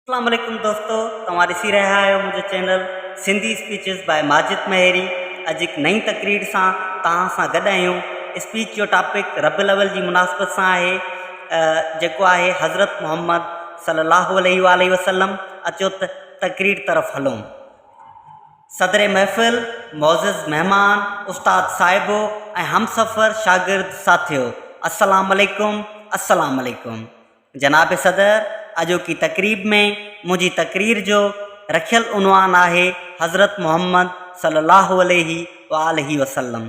اسلام عليڪم دوستو توهان ڏسي رهيا آهيو منهنجو channel Sindhi speeches by Majid Maheri اڄ هڪ نئين تقرير سان توهان سان گڏ آهيون اسپيچ جو ٽاپڪ رب الاول جي مناسبت سان آهي جيڪو آهي حضرت محمد صلي الله عليه واله وسلم اچو ته تقرير طرف هلون صدر محفل معزز مهمان استاد صاحبو ۽ همسفر شاگرد ساٿيو السلام عليڪم السلام عليڪم جناب صدر، اڄوڪي تقريب ۾ منهنجي تقرير جو رکيل عنوان آهي حضرت محمد صلي الله عليه واٰله وسلم.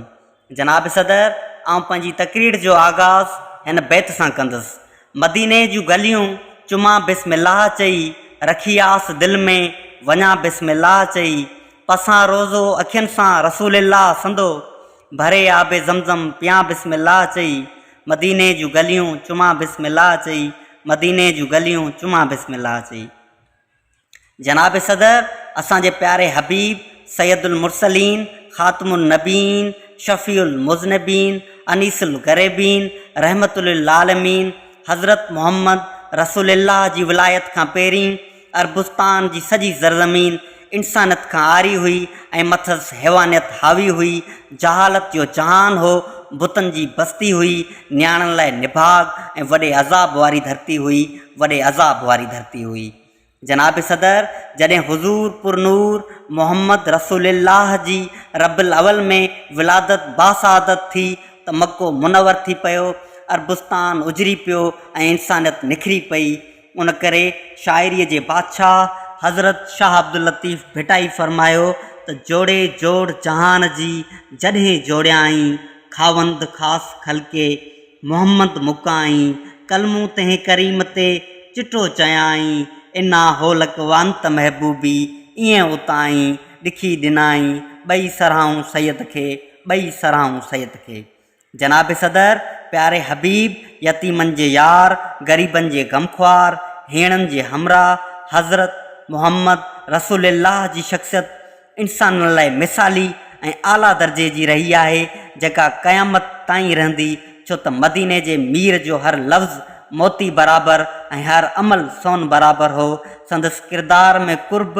جناب صدر، آئون پنهنجي تقرير جو آغاز هن بيت سان ڪندس، مديني جون گليون چمان بسم الله چئي، رکي آس دل ۾ وڃان بسم الله چئي، پسان روضو اکين سان رسول الله سندو، ڀري آب زمزم پيان بسم الله چئي، مديني جون گليون چمان بسم الله چئي، مديني جون گليون چمان بسم الله چئي. جناب صدر اسان جي پياري حبيب سيد المرسلين خاتم النبيين شفيع المذنبين انيس الغريبين رحمت للعالمين حضرت محمد رسول الله جي ولايت کان پهرين عربستان جي سڄي زرزمين انسانيت کان عاري هئي ۽ مٿس حيوانيت حاوي هئي، جهالت جو جهان هو، بتن جي بستي هئي، نياڻين لاء نڀاڳ ۽ وڏي عذاب واري ڌرتي هئي، وڏي عذاب واري ڌرتي هئي. جناب صدر جڏهن حضور پرنور محمد رسول الله جي رب الاول ۾ ولادت باسعادت ٿي ته مڪو منور ٿي پيو، عربستان اجري پيو ۽ انسانيت نکري پئي. ان ڪري شاعريء جي بادشاهه حضرت شاهه عبداللطيف ڀٽائي فرمايو ته جوڙي جوڙ جهان جي جڏهن جوڙيائين، خاوند خاص خلقي محمد مڪائين، ڪلمون تنهن ڪريم تي چٽو چيائين، انا هولڪ وانت محبوبي ايئن اتائين، ڏکي ڏنائين، ٻئي سرهائون سيد کي، ٻئي سرهائون سيد کي. جناب صدر، پياري حبيب، يتيمن جي يار، غريبن جي غمخوار، هيڻن جي همراهه، حضرت محمد رسول الله جي شخصيت انسانن لاء مثالي ۽ اعليٰ درجي جي رهي آهي، جيڪا قيامت تائين رهندي، ڇو ته مديني جي مير جو هر لفظ موتي برابر ۽ هر عمل سون برابر هو، سندس ڪردار ۾ قرب،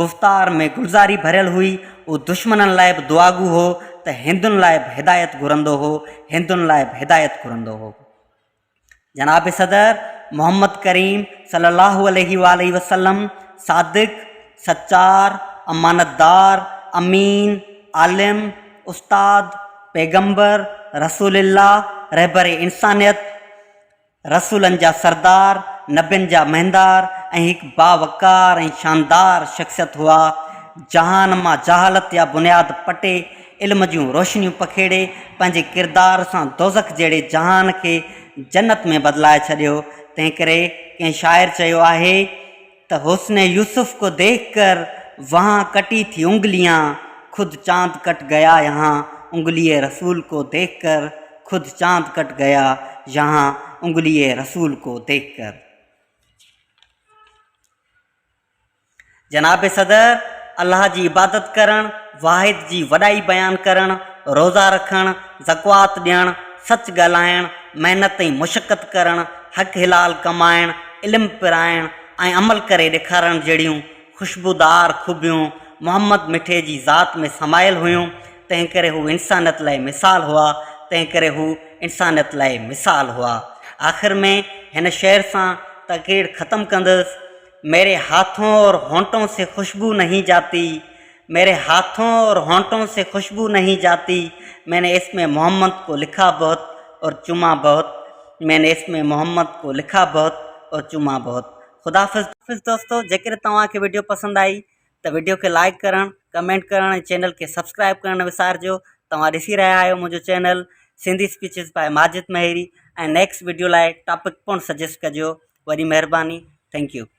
گفتار ۾ گلزاري ڀريل هئي. هو دشمنن لاء به دعاگو هو ته هندن لاء به هدايت گهرندو هو، هندن لاء به هدايت گهرندو هو. جناب صدر محمد ڪريم صلي الله عليه واٰله وسلم صادق، سچار، امانتدار، امين، عالم، استاد، پيغمبر، رسول الله، رهبر انسانيت، رسولن جا سردار، نبين جا مهندار ۽ هڪ باوقار ۽ شاندار شخصيت هئا. جهان مان جهالت جا بنياد پٽي، علم جون روشنيون پکيڙي، پنهنجي ڪردار سان دوزخ جهڙي جهان کي جنت ۾ بدلائي ڇڏيو. تنهنڪري ڪنهن شاعر چيو آهي. ته حسن يوسف کو ديک ڪر وهان ڪٽي ٿي انگليان خود چاند ڪٽ گيا يهان انگلي رسول کو ديک ڪر خود چاند ڪٽ گيا يهان انگلي رسول کو ديک ڪر. جناب صدر الله جي عبادت ڪرڻ، واحد جي وڏائي بيان ڪرڻ، روزا رکڻ، زڪوات ڏيڻ، سچ ڳالهائڻ، محنت ۽ مشقت ڪرڻ، حق حلال ڪمائڻ، علم پرائڻ ۽ عمل ڪري ڏيکارڻ جهڙيون خوشبودار خوبيون محمد مٺي جي ذات ۾ سمايل هيون، تنهنڪري هو انسانيت لاء مثال هئا، تنهنڪري هو انسانيت لاء مثال هئا. آخر ۾ هن شعر سان تقرير ختم ڪندس، ميري هاٿون اور هونٽون سي خوشبو نهين جاتي، ميري هاٿون اور هونٽون سي خوشبو نهين جاتي، مين ني اسم محمد ڪو لکا بهت اور چما بهت، مين ني اسم محمد ڪو لکا بهت اور چما بهت. خداحافظ. حافظ دوستو جيڪڏهن توهان کي وڊيو پسند آئي ته وڊيو کي لائيڪ ڪرڻ ڪمينٽ ڪرڻ ۽ چينل کي سبسڪرائيب ڪرڻ نه وسارجو توهان ڏسي رهيا آهيو منهنجو channel Sindhi speeches by Majid Maheri ۽ next video لاء ٽاپڪ پڻ سجيسٽ ڪجو وڏي مهرباني thank you.